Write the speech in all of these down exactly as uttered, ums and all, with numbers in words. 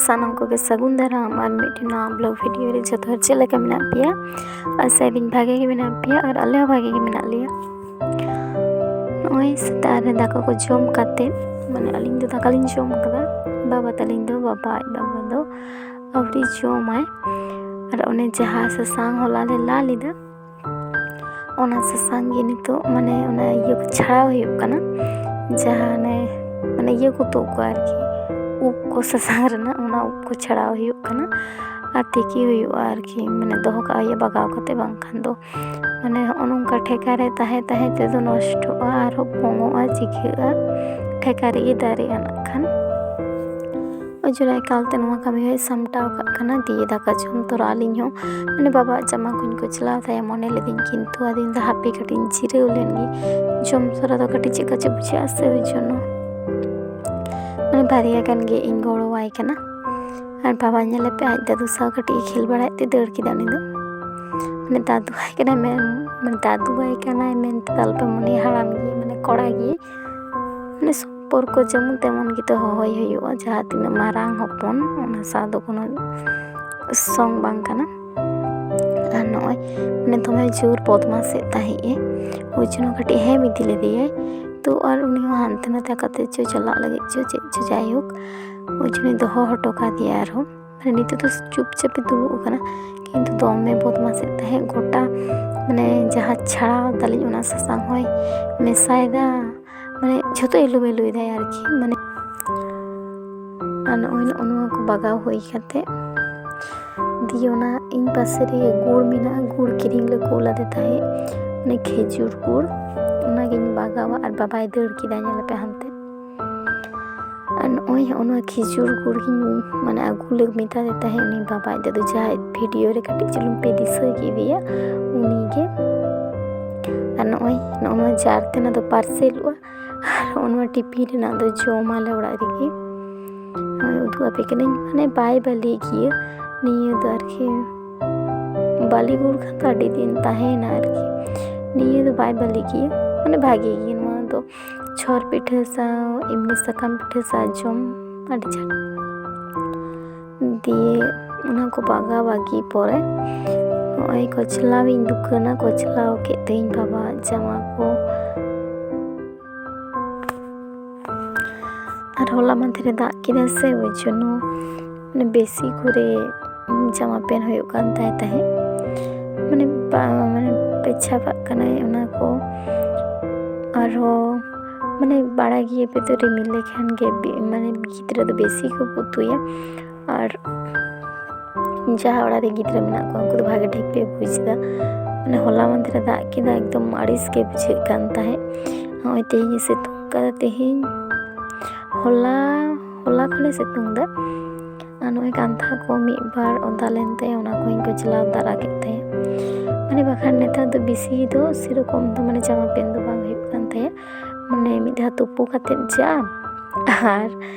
ᱥᱟᱱᱟᱢ ᱠᱚᱜᱮ ᱥᱟᱹᱜᱩᱱ ᱫᱟᱨᱟᱢ ᱟᱨ ᱢᱤᱫᱴᱮᱱ ᱱᱟᱣᱟ ᱵᱞᱚᱜ ᱵᱷᱤᱰᱤᱭᱳ ᱨᱮ᱾ ᱡᱚᱛᱚ ᱦᱚᱲ ᱪᱮᱫ ᱞᱮᱠᱟ ᱢᱮᱱᱟᱜ ᱯᱮᱭᱟ? ᱟᱥᱟᱭᱫᱟᱹᱧ ᱵᱷᱟᱜᱮ ᱜᱮ ᱢᱮᱱᱟᱜ ᱯᱮᱭᱟ ᱟᱨ ᱟᱞᱮ ᱦᱚᱸ ᱵᱷᱟᱜᱮ ᱜᱮ ᱢᱮᱱᱟᱜ ᱞᱮᱭᱟ᱾ ᱱᱚᱜᱼᱚᱭ ᱥᱮᱛᱟᱜ ᱨᱮ ᱫᱟᱠᱟ ᱠᱚ ᱡᱚᱢ ᱠᱟᱛᱮ, ᱢᱟᱱᱮ ᱟᱹᱞᱤᱧ ᱫᱚ ᱫᱟᱠᱟ ᱞᱤᱧ ᱡᱚᱢ ᱠᱟᱫᱟ, ᱵᱟᱵᱟ ᱛᱟᱹᱞᱤᱧ ᱫᱚ, ᱵᱟᱵᱟ ᱟᱡ ᱵᱟᱵᱟ ᱫᱚ ᱟᱹᱣᱨᱤ ᱡᱚᱢᱟᱭ᱾ ᱟᱨ ᱚᱱᱮ ᱡᱟᱦᱟᱸ ᱥᱟᱥᱟᱝ ᱦᱚᱞᱟ ᱞᱮ ᱞᱟ ᱞᱮᱫᱟ, ᱚᱱᱟ ᱥᱟᱥᱟᱝ ᱜᱮ ᱱᱤᱛᱚᱜ ᱢᱟᱱᱮ ᱚᱱᱟ ᱤᱭᱟᱹ ᱠᱚ ᱪᱷᱟᱲᱟᱣ ᱦᱩᱭᱩᱜ ᱠᱟᱱᱟ, ᱡᱟᱦᱟᱸ ᱚᱱᱮ ᱢᱟᱱᱮ ᱤᱭᱟᱹ ᱠᱚ ᱛᱩᱫ ᱠᱚ ᱟᱨᱠᱤ, ᱩᱵ ᱠᱚ ᱥᱟᱥᱟᱝ ᱨᱮᱱᱟᱜ, ᱚᱱᱟ ᱩᱵ ᱠᱚ ᱪᱷᱟᱲᱟᱣ ᱦᱩᱭᱩᱜ ᱠᱟᱱᱟ᱾ ᱟᱨ ᱛᱤᱠᱤ ᱦᱩᱭᱩᱜᱼᱟ ᱟᱨᱠᱤ, ᱢᱟᱱᱮ ᱫᱚᱦᱚ ᱠᱟᱜ ᱦᱩᱭᱩᱜᱼᱟ ᱵᱟᱜᱟᱣ ᱠᱟᱛᱮ, ᱵᱟᱝᱠᱷᱟᱱ ᱫᱚ ᱢᱟᱱᱮ ᱦᱚᱸᱜᱼᱚ ᱱᱚᱝᱠᱟ ᱴᱷᱮᱠᱟ ᱨᱮ ᱛᱟᱦᱮᱸ ᱛᱟᱦᱮᱸ ᱛᱮᱫᱚ ᱱᱚᱥᱴᱚᱜᱼᱟ, ᱟᱨᱦᱚᱸ ᱯᱚᱝᱚᱜᱼᱟ, ᱪᱤᱠᱟᱹᱜᱼᱟ, ᱴᱷᱮᱠᱟ ᱨᱮᱜᱮ ᱫᱟᱨᱮᱜᱼᱟ ᱱᱟᱜ ᱠᱷᱟᱱ᱾ ᱚᱡᱚᱱᱟ ᱮᱠᱟᱞᱛᱮ ᱱᱚᱣᱟ ᱠᱟᱹᱢᱤ ᱦᱚᱸᱭ ᱥᱟᱢᱴᱟᱣ ᱠᱟᱜ ᱠᱟᱱᱟ᱾ ᱫᱤᱭᱮ ᱫᱟᱠᱟ ᱡᱚᱢ ᱛᱚᱨᱟ ᱟᱹᱞᱤᱧ ᱦᱚᱸ ᱢᱟᱱᱮ ᱵᱟᱵᱟᱣᱟᱜ ᱡᱟᱢᱟ ᱠᱚᱧ ᱠᱚᱪᱞᱟᱣ ᱛᱟᱭᱟ ᱢᱚᱱᱮ ᱞᱤᱫᱟᱹᱧ, ᱠᱤᱱᱛᱩ ᱟᱫᱚᱧ ᱫᱚ ᱦᱟᱯᱮ ᱠᱟᱹᱴᱤᱡ ᱤᱧ ᱡᱤᱨᱟᱹᱣ ᱞᱮᱱ ᱜᱮ, ᱡᱚᱢ ᱛᱚᱨᱟ ᱫᱚ ᱠᱟᱹᱴᱤᱡ ᱪᱮᱫᱠᱟ ᱪᱚ ᱵᱩᱡᱷᱟᱹᱜᱼᱟ ᱥᱮ, ᱚᱡᱚᱱᱟ ᱢᱟᱱᱮ ᱵᱟᱨᱭᱟ ᱜᱟᱱ ᱜᱮ ᱤᱧ ᱜᱚᱲᱚᱣᱟᱭ ᱠᱟᱱᱟ᱾ ᱟᱨ ᱵᱟᱵᱟ ᱧᱮᱞᱮ ᱯᱮ, ᱟᱡ ᱫᱟᱫᱩ ᱥᱟᱶ ᱠᱟᱹᱴᱤᱡ ᱮ ᱠᱷᱮᱞ ᱵᱟᱲᱟᱭᱮᱫ ᱛᱮ ᱫᱟᱹᱲ ᱠᱮᱫᱟ ᱩᱱᱤ ᱫᱚ᱾ ᱢᱟᱱᱮ ᱫᱟᱫᱩᱣᱟᱭ ᱠᱟᱱᱟᱭ ᱢᱮᱱ, ᱢᱟᱱᱮ ᱫᱟᱫᱩᱣᱟᱭ ᱠᱟᱱᱟᱭ ᱢᱮᱱᱛᱮ ᱫᱚ ᱟᱞᱚᱯᱮ ᱢᱚᱱᱮᱭᱟ ᱦᱟᱲᱟᱢ ᱜᱮ, ᱢᱟᱱᱮ ᱠᱚᱲᱟ ᱜᱮ᱾ ᱢᱟᱱᱮ ᱥᱚᱢᱯᱚᱨᱠᱚ ᱡᱮᱢᱚᱱ ᱛᱮᱢᱚᱱ ᱜᱮᱛᱚ ᱦᱚᱦᱚᱭ ᱦᱩᱭᱩᱜᱼᱟ, ᱡᱟᱦᱟᱸ ᱛᱤᱱᱟᱹᱜ ᱢᱟᱨᱟᱝ ᱦᱚᱯᱚᱱ, ᱚᱱᱟ ᱥᱟᱶ ᱫᱚ ᱠᱳᱱᱳ ᱥᱚᱝ ᱵᱟᱝ ᱠᱟᱱᱟ᱾ ᱟᱨ ᱱᱚᱜᱼᱚᱭ ᱢᱟᱱᱮ ᱫᱚᱢᱮ ᱡᱳᱨ ᱵᱚᱫᱢᱟᱥᱮᱫ ᱛᱟᱦᱮᱸᱜ ᱮ, ᱚᱡᱚᱱᱟ ᱠᱟᱹᱴᱤᱡ ᱦᱮᱢ ᱤᱫᱤ ᱞᱮᱫᱮᱭᱟᱭ᱾ ᱛᱚ ᱟᱨ ᱩᱱᱤ ᱦᱚᱸ ᱦᱟᱱᱛᱮ ᱱᱟᱛᱮ ᱠᱟᱛᱮ ᱪᱚ ᱪᱟᱞᱟᱜ ᱞᱟᱹᱜᱤᱫ ᱪᱚ ᱪᱮᱫ ᱪᱚ, ᱡᱟᱭᱦᱳᱠ ᱚᱡᱚᱱᱟᱭ ᱫᱚᱦᱚ ᱦᱚᱴᱚ ᱠᱟᱫᱮᱭᱟ ᱟᱨᱦᱚᱸ᱾ ᱢᱟᱱᱮ ᱱᱤᱛᱚᱜ ᱫᱚ ᱪᱩᱯᱪᱟᱯ ᱮ ᱫᱩᱲᱩᱵ ᱟᱠᱟᱱᱟ, ᱠᱤᱱᱛᱩ ᱫᱚᱢᱮ ᱵᱚᱫᱢᱟᱥᱮᱫ ᱛᱟᱦᱮᱸᱫ᱾ ᱜᱚᱴᱟ ᱢᱟᱱᱮ ᱡᱟᱦᱟᱸ ᱪᱷᱟᱲᱟᱣ ᱫᱟᱞᱤᱧ ᱚᱱᱟ ᱥᱟᱥᱟᱝ ᱦᱚᱸᱭ ᱢᱮᱥᱟᱭᱮᱫᱟ, ᱢᱟᱱᱮ ᱡᱷᱚᱛᱚ ᱮᱞᱳᱢᱮᱞᱳᱭᱮᱫᱟᱭ ᱟᱨᱠᱤ᱾ ᱢᱟᱱᱮ ᱟᱨ ᱱᱚᱜᱼᱚᱭ ᱱᱚᱜᱼᱚ ᱱᱚᱣᱟ ᱠᱚ ᱵᱟᱜᱟᱣ ᱦᱩᱭ ᱠᱟᱛᱮ, ᱫᱤᱭᱮ ᱚᱱᱟ ᱤᱧ ᱯᱟᱥᱮ ᱨᱮ ᱜᱩᱲ ᱢᱮᱱᱟᱜᱼᱟ, ᱜᱩᱲ ᱠᱤᱨᱤᱧ ᱞᱮ ᱠᱳᱞ ᱟᱫᱮ ᱛᱟᱦᱮᱸᱫ, ᱢᱟᱱᱮ ᱠᱷᱮᱡᱩᱨ ᱜᱩᱲ, ᱚᱱᱟᱜᱤᱧ ᱵᱟᱜᱟᱣᱟ ᱟᱨ ᱵᱟᱵᱟᱭ ᱫᱟᱹᱲ ᱠᱮᱫᱟ, ᱧᱮᱞ ᱯᱮ ᱦᱟᱱᱛᱮ᱾ ᱟᱨ ᱱᱚᱜᱼᱚᱭ ᱦᱚᱸᱜᱼᱚ ᱱᱚᱣᱟ ᱠᱷᱤᱡᱩᱨ ᱜᱩᱲ ᱜᱤᱧ ᱢᱟᱱᱮ ᱟᱹᱜᱩ ᱞᱮ ᱢᱮᱛᱟᱫᱮ ᱛᱟᱦᱮᱸᱫ ᱩᱱᱤ ᱵᱟᱵᱟ, ᱟᱡ ᱫᱟᱫᱩ, ᱡᱟᱦᱟᱸᱭ ᱵᱷᱤᱰᱤᱭᱳ ᱨᱮ ᱠᱟᱹᱴᱤᱡ ᱪᱩᱞᱩᱝ ᱯᱮ ᱫᱤᱥᱟᱹ ᱠᱮᱫᱮᱭᱟ ᱩᱱᱤᱜᱮ᱾ ᱟᱨ ᱱᱚᱜᱼᱚᱭ ᱱᱚᱜᱼᱚ ᱱᱚᱣᱟ ᱡᱟᱨ ᱛᱮ ᱱᱚᱣᱟ ᱫᱚ ᱯᱟᱨᱥᱮᱞᱚᱜᱼᱟ᱾ ᱟᱨ ᱱᱚᱜᱼᱚ ᱱᱚᱣᱟ ᱴᱤᱯᱤᱱ ᱨᱮᱱᱟᱜ ᱫᱚ ᱡᱚᱢᱟᱞᱮ ᱚᱲᱟᱜ ᱨᱮᱜᱮ᱾ ᱱᱚᱜᱼᱚᱭ ᱩᱫᱩᱜ ᱟᱯᱮ ᱠᱟᱹᱱᱟᱹᱧ, ᱢᱟᱱᱮ ᱵᱟᱭ ᱵᱟᱹᱞᱤ ᱜᱮᱭᱟ ᱱᱤᱭᱟᱹ ᱫᱚ ᱟᱨᱠᱤ᱾ ᱵᱟᱹᱞᱤ ᱜᱩᱲ ᱠᱷᱟᱱ ᱫᱚ ᱟᱹᱰᱤ ᱫᱤᱱ ᱛᱟᱦᱮᱸᱭᱮᱱᱟ ᱟᱨᱠᱤ᱾ ᱱᱤᱭᱟᱹ ᱫᱚ ᱵᱟᱭ ᱵᱟᱹᱞᱤ ᱜᱮᱭᱟ, ᱢᱟᱱᱮ ᱵᱷᱟᱜᱮ ᱜᱮᱭᱟ ᱱᱚᱣᱟ ᱫᱚ᱾ ᱪᱷᱚᱨ ᱯᱤᱴᱷᱟᱹ ᱥᱟᱶ, ᱮᱢᱱᱤ ᱥᱟᱠᱟᱢ ᱯᱤᱴᱷᱟᱹ ᱥᱟᱶ ᱡᱚᱢ ᱟᱹᱰᱤ ᱪᱮᱦᱨᱟ᱾ ᱫᱤᱭᱮ ᱚᱱᱟ ᱠᱚ ᱵᱟᱜᱟ ᱵᱟᱜᱤ ᱯᱚᱨᱮ ᱱᱚᱜᱼᱚᱭ ᱠᱚᱪᱞᱟᱣ ᱤᱧ ᱫᱩᱠᱟᱹᱱᱟ᱾ ᱠᱚᱪᱞᱟᱣ ᱠᱮᱫ ᱛᱤᱧ ᱵᱟᱵᱟ ᱡᱟᱢᱟ ᱠᱚ᱾ ᱟᱨ ᱦᱚᱞᱟ ᱢᱟᱫᱷᱮᱨ ᱨᱮ ᱫᱟᱜ ᱠᱮᱫᱟ ᱥᱮ, ᱳᱭ ᱡᱚᱱᱱᱚ ᱢᱟᱱᱮ ᱵᱮᱥᱤ ᱠᱚᱨᱮ ᱡᱟᱢᱟ ᱯᱮᱱ ᱦᱩᱭᱩᱜ ᱠᱟᱱ ᱛᱟᱭ ᱛᱟᱦᱮᱸᱫ᱾ ᱢᱟᱱᱮ ᱵᱟ-, ᱢᱟᱱᱮ ᱯᱮᱪᱷᱟᱯᱟᱜ ᱠᱟᱱᱟᱭ ᱚᱱᱟ ᱠᱚ᱾ ᱟᱨᱦᱚᱸ ᱢᱟᱱᱮ ᱵᱟᱲᱟᱭ ᱜᱮᱭᱟ ᱯᱮ ᱛᱚ, ᱨᱤᱢᱤᱞ ᱞᱮᱠᱷᱟᱱ ᱜᱮ ᱵᱤ-, ᱢᱟᱱᱮ ᱜᱤᱫᱽᱨᱟᱹ ᱫᱚ ᱵᱮᱥᱤ ᱠᱚ ᱯᱩᱛᱩᱭᱟ᱾ ᱟᱨ ᱡᱟᱦᱟᱸ ᱚᱲᱟᱜ ᱨᱮ ᱜᱤᱫᱽᱨᱟᱹ ᱢᱮᱱᱟᱜ ᱠᱚᱣᱟ, ᱩᱱᱠᱩ ᱫᱚ ᱵᱷᱟᱜᱮ ᱴᱷᱤᱠ ᱯᱮ ᱵᱩᱡᱽ ᱮᱫᱟ᱾ ᱢᱟᱱᱮ ᱦᱚᱞᱟ ᱢᱟᱫᱷᱮᱨ ᱨᱮ ᱫᱟᱜ ᱠᱮᱫᱟ, ᱮᱠᱫᱚᱢ ᱟᱹᱲᱤᱥ ᱜᱮ ᱵᱩᱡᱷᱟᱹᱜ ᱠᱟᱱ ᱛᱟᱦᱮᱸᱫ᱾ ᱱᱚᱜᱼᱚᱭ ᱛᱮᱦᱮᱧ ᱥᱤᱛᱩᱝ ᱠᱟᱫᱟ, ᱛᱮᱦᱮᱧ ᱦᱚᱞᱟ, ᱦᱚᱞᱟ ᱠᱷᱚᱱᱮ ᱥᱤᱛᱩᱝ ᱮᱫᱟ᱾ ᱟᱨ ᱱᱚᱜᱼᱚᱭ ᱠᱟᱱᱛᱷᱟ ᱠᱚ ᱢᱤᱫ ᱵᱟᱨ ᱚᱫᱟ ᱞᱮᱱ ᱛᱟᱭᱟ, ᱚᱱᱟ ᱠᱚᱧ ᱠᱚᱪᱞᱟᱣ ᱫᱟᱨᱟ ᱠᱮᱫ ᱛᱟᱭᱟ᱾ ᱢᱟᱱᱮ ᱵᱟᱠᱷᱟᱱ ᱱᱮᱛᱟᱨ ᱫᱚ ᱵᱮᱥᱤ ᱫᱚ ᱥᱮᱨᱚᱠᱚᱢ ᱫᱚ ᱢᱟᱱᱮ ᱡᱟᱢᱟ ᱯᱮᱱ ᱫᱚ ᱵᱟᱝ ᱦᱩᱭᱩᱜ ᱠᱟᱱ ᱛᱟᱭᱟ᱾ ᱢᱟᱱᱮ ᱢᱤᱫ ᱫᱷᱟᱣ ᱛᱩᱯᱩ ᱠᱟᱛᱮᱫ ᱡᱟ, ᱟᱨ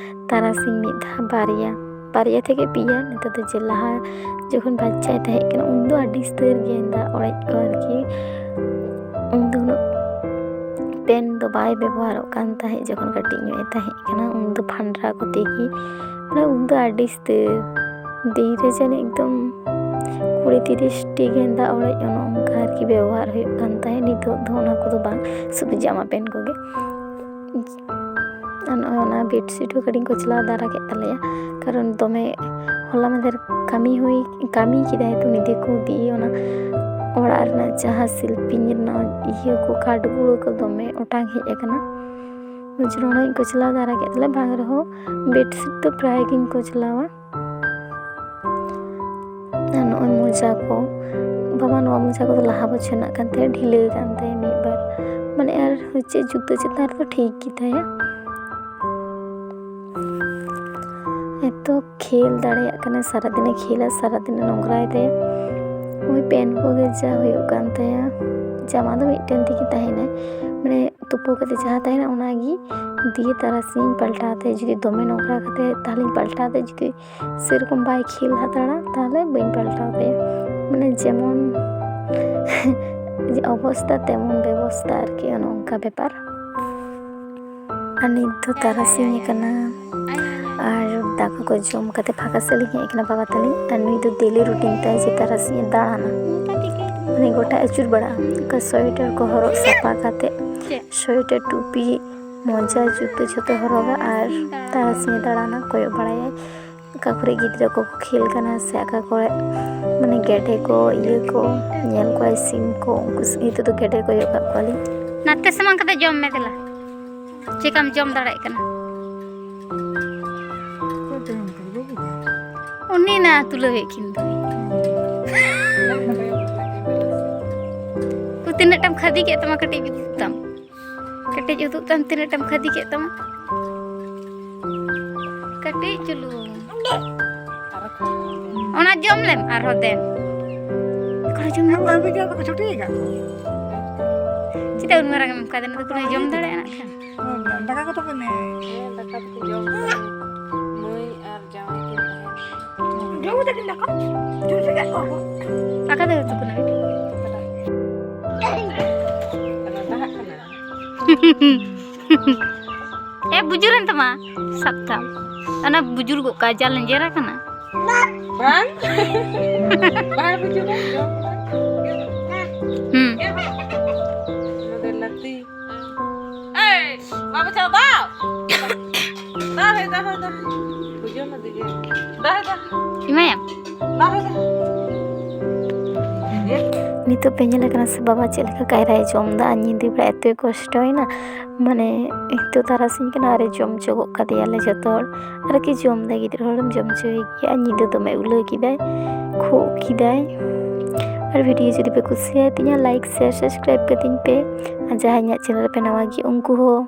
ᱛᱟᱨᱟᱥᱤᱧ ᱢᱤᱫ ᱫᱷᱟᱣ ᱵᱟᱨᱭᱟ, ᱵᱟᱨᱭᱟ ᱛᱷᱮᱠᱮ ᱯᱮᱭᱟ᱾ ᱱᱮᱛᱟᱨ ᱫᱚ ᱡᱮ ᱞᱟᱦᱟ ᱡᱚᱠᱷᱚᱱ ᱵᱟᱪᱪᱟᱭ ᱛᱟᱦᱮᱸ ᱠᱟᱱᱟ, ᱩᱱ ᱫᱚ ᱟᱹᱰᱤ ᱩᱥᱛᱟᱹᱨ ᱜᱮᱸᱫᱟᱜ ᱚᱲᱮᱡ ᱠᱚ ᱟᱨᱠᱤ᱾ ᱩᱱ ᱫᱚ ᱩᱱᱟᱹᱜ ᱯᱮᱱ ᱫᱚ ᱵᱟᱭ ᱵᱮᱵᱚᱦᱟᱨᱚᱜ ᱠᱟᱱ ᱛᱟᱦᱮᱸᱫ᱾ ᱡᱚᱠᱷᱚᱱ ᱠᱟᱹᱴᱤᱡ ᱧᱚᱜ ᱮ ᱛᱟᱦᱮᱸ ᱠᱟᱱᱟ, ᱩᱱ ᱫᱚ ᱯᱷᱟᱱᱰᱨᱟ ᱠᱚᱛᱮ ᱜᱮ, ᱢᱟᱱᱮ ᱩᱱ ᱫᱚ ᱟᱹᱰᱤ ᱩᱥᱛᱟᱹᱨ ᱫᱤᱱ ᱨᱮ ᱡᱟᱹᱱᱤᱡ ᱮᱠᱫᱚᱢ ᱠᱩᱲᱤ ᱛᱤᱨᱤᱥ ᱴᱤ ᱜᱮᱸᱫᱟᱜ ᱚᱲᱮᱡ ᱚᱱᱮ ᱚᱱᱠᱟ ᱟᱨᱠᱤ ᱵᱮᱵᱚᱦᱟᱨ ᱦᱩᱭᱩᱜ ᱠᱟᱱ ᱛᱟᱦᱮᱸᱫ᱾ ᱱᱤᱛᱚᱜ ᱫᱚ ᱚᱱᱟ ᱠᱚᱫᱚ ᱵᱟᱝ, ᱥᱩᱫᱷᱩ ᱡᱟᱢᱟ ᱯᱮᱱ ᱠᱚᱜᱮ᱾ ᱟᱨ ᱱᱚᱜᱼᱚᱭ ᱚᱱᱟ ᱵᱮᱰᱥᱤᱴ ᱦᱚᱸ ᱠᱟᱹᱴᱤᱡ ᱤᱧ ᱠᱚᱪᱞᱟᱣ ᱫᱟᱨᱟ ᱠᱮᱫ ᱛᱟᱞᱮᱭᱟ, ᱠᱟᱨᱚᱱ ᱫᱚᱢᱮ ᱦᱚᱞᱟ ᱢᱟᱫᱷᱮᱨ ᱠᱟᱹᱢᱤ ᱦᱩᱭ, ᱠᱟᱹᱢᱤ ᱠᱮᱫᱟᱭ ᱛᱚ ᱧᱤᱫᱟᱹ ᱠᱚ, ᱫᱤᱭᱮ ᱚᱱᱟ ᱚᱲᱟᱜ ᱨᱮᱱᱟᱜ ᱡᱟᱦᱟᱸ ᱥᱤᱞᱯᱤᱧ ᱨᱮᱱᱟᱜ ᱤᱭᱟᱹ ᱠᱚ, ᱠᱟᱴ ᱜᱩᱲᱟᱹ ᱠᱚ ᱫᱚᱢᱮ ᱚᱴᱟᱝ ᱦᱮᱡ ᱟᱠᱟᱱᱟ᱾ ᱵᱩᱡᱽ ᱨᱮ ᱚᱱᱟᱧ ᱠᱚᱪᱞᱟᱣ ᱫᱟᱨᱟ ᱠᱮᱫ ᱛᱟᱞᱮ, ᱵᱟᱝ ᱨᱮᱦᱚᱸ ᱵᱮᱰᱥᱤᱴ ᱫᱚ ᱯᱨᱟᱭ ᱜᱤᱧ ᱠᱚᱪᱞᱟᱣᱟ᱾ ᱟᱨ ᱱᱚᱜᱼᱚᱭ ᱢᱚᱡᱟ ᱠᱚ, ᱵᱟᱵᱟ ᱱᱚᱣᱟ ᱢᱚᱡᱟ ᱠᱚᱫᱚ ᱞᱟᱦᱟ ᱵᱚᱪᱷᱚᱨ ᱨᱮᱱᱟᱜ ᱠᱟᱱ ᱛᱟᱭᱟ, ᱰᱷᱤᱞᱟᱹ ᱠᱟᱱ ᱛᱟᱭᱟ ᱢᱤᱫ ᱵᱟᱨ, ᱢᱟᱱᱮ ᱟᱨ ᱪᱮᱫ ᱡᱩᱛᱟᱹ ᱪᱮᱛᱟᱱ ᱨᱮᱫᱚ ᱴᱷᱤᱠ ᱜᱮᱛᱟᱭᱟ᱾ ᱮᱛᱚ ᱠᱷᱮᱞ ᱫᱟᱲᱮᱭᱟᱜ ᱠᱟᱱᱟ, ᱥᱟᱨᱟᱫᱤᱱᱮ ᱠᱷᱮᱞᱟ, ᱥᱟᱨᱟᱫᱤᱱᱮ ᱱᱚᱝᱨᱟᱭ ᱛᱟᱭᱟ᱾ ᱳᱭ ᱯᱮᱱ ᱠᱚᱜᱮ ᱡᱟ ᱦᱩᱭᱩᱜ ᱠᱟᱱ ᱛᱟᱭᱟ, ᱡᱟᱢᱟ ᱫᱚ ᱢᱤᱫᱴᱮᱱ ᱛᱮᱜᱮ ᱛᱟᱦᱮᱱᱟᱭ, ᱢᱟᱱᱮ ᱛᱩᱯᱩ ᱠᱟᱛᱮ ᱡᱟᱦᱟᱸ ᱛᱟᱦᱮᱱᱟ ᱚᱱᱟᱜᱮ ᱫᱤᱭᱮ ᱛᱟᱨᱟᱥᱤᱧ ᱯᱟᱞᱴᱟᱣ ᱛᱟᱭᱟ᱾ ᱡᱩᱫᱤ ᱫᱚᱢᱮ ᱱᱚᱝᱨᱟ ᱠᱟᱛᱮ ᱛᱟᱦᱚᱞᱮᱧ ᱯᱟᱞᱴᱟᱣ ᱛᱟᱭᱟ, ᱡᱩᱫᱤ ᱥᱮᱨᱚᱠᱚᱢ ᱵᱟᱭ ᱠᱷᱮᱞ ᱦᱟᱛᱟᱲᱟ ᱛᱟᱦᱚᱞᱮ ᱵᱟᱹᱧ ᱯᱟᱞᱴᱟᱣ ᱛᱟᱭᱟ᱾ ᱢᱟᱱᱮ ᱡᱮᱢᱚᱱ ᱡᱮ ᱚᱵᱚᱥᱛᱟ ᱛᱮᱢᱚᱱ ᱵᱮᱵᱚᱥᱛᱟ ᱟᱨᱠᱤ, ᱚᱱᱮ ᱚᱱᱠᱟ ᱵᱮᱯᱟᱨ᱾ ᱟᱨ ᱱᱤᱛ ᱫᱚ ᱛᱟᱨᱟᱥᱤᱧ ᱟᱠᱟᱱᱟ, ᱟᱨ ᱫᱟᱠᱟ ᱠᱚ ᱡᱚᱢ ᱠᱟᱛᱮ ᱯᱷᱟᱸᱠᱟ ᱥᱮᱫ ᱞᱤᱧ ᱦᱮᱡ ᱟᱠᱟᱱᱟ ᱵᱟᱵᱟ ᱛᱟᱹᱞᱤᱧ᱾ ᱟᱨ ᱱᱩᱭ ᱫᱚ daily routine ᱛᱟᱭ ᱡᱮ ᱛᱟᱨᱟᱥᱤᱧ ᱮ ᱫᱟᱬᱟᱱᱟ, ᱢᱟᱱᱮ ᱜᱚᱴᱟ ᱟᱹᱪᱩᱨ ᱵᱟᱲᱟᱜᱼᱟ᱾ ᱚᱱᱠᱟ sweater ᱠᱚ ᱦᱚᱨᱚᱜ ᱥᱟᱯᱷᱟ ᱠᱟᱛᱮ, sweater, ᱴᱩᱯᱤ, ᱢᱚᱡᱟ, ᱡᱩᱛᱟᱹ ᱡᱷᱚᱛᱚ ᱦᱚᱨᱚᱜᱟ ᱟᱨ ᱛᱟᱨᱟᱥᱤᱧ ᱮ ᱫᱟᱬᱟᱱᱟ, ᱠᱚᱭᱚᱜ ᱵᱟᱲᱟᱭᱟᱭ᱾ ᱚᱠᱟ ᱠᱚᱨᱮ ᱜᱤᱫᱽᱨᱟᱹ ᱠᱚᱠᱚ ᱠᱷᱮᱞ ᱠᱟᱱᱟ ᱥᱮ ᱚᱠᱟ ᱠᱚᱨᱮ ᱢᱟᱱᱮ ᱜᱮᱰᱮ ᱠᱚ ᱤᱭᱟᱹ ᱠᱚ ᱧᱮᱞ ᱠᱚᱣᱟᱭ, ᱥᱤᱢ ᱠᱚ, ᱩᱱᱠᱩ ᱥ-, ᱱᱤᱛᱚᱜ ᱫᱚ ᱜᱮᱰᱮ ᱠᱚᱭᱚᱜ ᱠᱟᱜ ᱠᱚᱣᱟᱞᱤᱧ᱾ ᱱᱟᱛᱮ ᱥᱟᱢᱟᱝ ᱠᱟᱛᱮ ᱡᱚᱢ ᱢᱮ ᱫᱮᱞᱟ, ᱪᱮᱠᱟᱢ ᱡᱚᱢ ᱫᱟᱲᱮᱭᱟᱜ ᱠᱟᱱᱟ᱾ ᱩᱱᱤ ᱱᱟ ᱛᱩᱞᱟᱹᱣᱮᱫ ᱠᱤᱱ ᱫᱚ᱾ ᱛᱤᱱᱟᱹᱜ ᱴᱟᱢ ᱠᱷᱟᱫᱤ ᱠᱮᱫ ᱛᱟᱢᱟ ᱠᱟᱹᱴᱤᱡ ᱩᱫᱩᱜ ᱛᱟᱢ? ᱠᱟᱹᱴᱤᱡ ᱩᱫᱩᱜ ᱛᱟᱢ, ᱛᱤᱱᱟᱹᱜ ᱴᱟᱢ ᱠᱷᱟᱫᱤ ᱠᱮᱫ ᱛᱟᱢᱟ? ᱠᱟᱹᱴᱤᱡ ᱪᱩᱞᱩᱝ᱾ ᱚᱱᱟ ᱡᱚᱢ ᱞᱮᱢ ᱟᱨᱦᱚᱸ ᱫᱮᱱ᱾ ᱠᱚᱲᱟ ᱡᱚᱢ ᱞᱮᱢ᱾ ᱟᱢ ᱵᱟᱹᱦᱩ ᱵᱤᱴᱤ ᱫᱚᱠᱚ ᱪᱷᱩᱴᱤ ᱟᱠᱟᱫ ᱠᱚᱣᱟ᱾ ᱪᱮᱫᱟᱜ ᱩᱱ ᱢᱟᱨᱟᱝ ᱮᱢ ᱠᱟᱫᱮ? ᱱᱩᱭ ᱫᱚ ᱠᱳᱱᱳ ᱡᱚᱢ ᱫᱟᱲᱮᱭᱟᱜᱼᱟ ᱱᱟᱜ ᱠᱷᱟᱱ᱾ ᱫᱟᱠᱟ ᱠᱚᱫᱚ ᱯᱮ ᱮᱢᱮᱭᱟ? ᱦᱮᱸ, ᱫᱟᱠᱟ ᱫᱚᱠᱚ ᱡᱚᱢ ᱠᱟᱫᱟ᱾ ᱢᱟᱹᱭ ᱟᱨ ᱡᱟᱶᱟᱭ ᱠᱤᱱ ᱛᱟᱦᱮᱱ ᱠᱟᱱᱟ᱾ ᱡᱚᱢ ᱠᱟᱫᱟ ᱠᱤᱱ ᱫᱟᱠᱟ? ᱡᱚᱢ ᱦᱚᱪᱚ ᱠᱮᱫ ᱠᱚᱣᱟ ᱠᱚ᱾ ᱟᱠᱟ ᱫᱚ ᱩᱛᱩ ᱠᱟᱱᱟ? ᱟᱫᱚ ᱫᱟᱦᱟᱜ ᱠᱟᱱᱟ᱾ ᱮ, ᱵᱩᱡᱩᱨᱮᱱ ᱛᱟᱢᱟ, ᱥᱟᱵ ᱛᱟᱢ᱾ ᱚᱱᱟ ᱵᱩᱡᱩᱨ ᱜᱚᱜ ᱠᱟᱜᱼᱟ, ᱡᱟ ᱞᱮᱸᱡᱮᱨ ᱟᱠᱟᱱᱟ᱾ ᱵᱟᱝ᱾ ᱵᱟᱭ ᱵᱩᱡᱩᱨᱟ, ᱡᱚᱢ ᱠᱟᱫᱟ᱾ ᱦᱩᱸ᱾ ᱚᱱᱟ ᱫᱚ ᱞᱟᱹᱛᱤ᱾ ᱮᱭ, ᱵᱟᱵᱟ ᱪᱟᱣ ᱫᱟᱣ᱾ ᱫᱟᱣ ᱦᱮ, ᱫᱟᱣ ᱦᱮ, ᱫᱟᱣ ᱦᱮ᱾ ᱵᱩᱡᱷᱟᱹᱣ ᱢᱮ ᱫᱤᱫᱤ᱾ ᱫᱟᱣ ᱦᱮ, ᱫᱟᱣ᱾ ᱮᱢᱟᱭᱟᱢ? ᱫᱟᱣ ᱦᱮ, ᱫᱟᱣ᱾ ᱱᱤᱛᱚᱜ ᱯᱮ ᱧᱮᱞᱮ ᱠᱟᱱᱟ ᱥᱮ ᱵᱟᱵᱟ ᱪᱮᱫ ᱞᱮᱠᱟ ᱠᱟᱭᱨᱟᱭ ᱡᱚᱢ ᱮᱫᱟ? ᱟᱨ ᱧᱤᱫᱟᱹ ᱵᱮᱲᱟ ᱮᱛᱚᱭ ᱠᱚᱥᱴᱚᱭᱮᱱᱟ, ᱢᱟᱱᱮ ᱱᱤᱛᱚᱜ ᱛᱟᱨᱟᱥᱤᱧ ᱠᱟᱱᱟ, ᱟᱨᱮ ᱡᱚᱢ ᱦᱚᱪᱚ ᱜᱚᱫ ᱠᱟᱫᱮᱭᱟᱞᱮ ᱡᱚᱛᱚ ᱦᱚᱲ᱾ ᱟᱨᱠᱤ ᱡᱚᱢ ᱮᱫᱟᱭ, ᱜᱤᱫᱽᱨᱟᱹ ᱦᱚᱲᱮᱢ ᱡᱚᱢ ᱦᱚᱪᱚᱭᱮ ᱜᱮᱭᱟ᱾ ᱟᱨ ᱧᱤᱫᱟᱹ ᱫᱚᱢᱮ ᱩᱞᱟᱹ ᱠᱮᱫᱟᱭ, ᱠᱷᱩᱜ ᱠᱮᱫᱟᱭ᱾ ᱟᱨ video ᱡᱩᱫᱤ ᱯᱮ ᱠᱩᱥᱤᱭᱟᱭ ᱛᱤᱧᱟ, like, share, subscribe ᱠᱟᱹᱛᱤᱧ ᱯᱮ᱾ ᱟᱨ ᱡᱟᱦᱟᱸᱭ ᱤᱧᱟᱹᱜ channel ᱨᱮᱯᱮ ᱱᱟᱣᱟ ᱜᱮᱭᱟ, ᱩᱱᱠᱩ ᱦᱚᱸ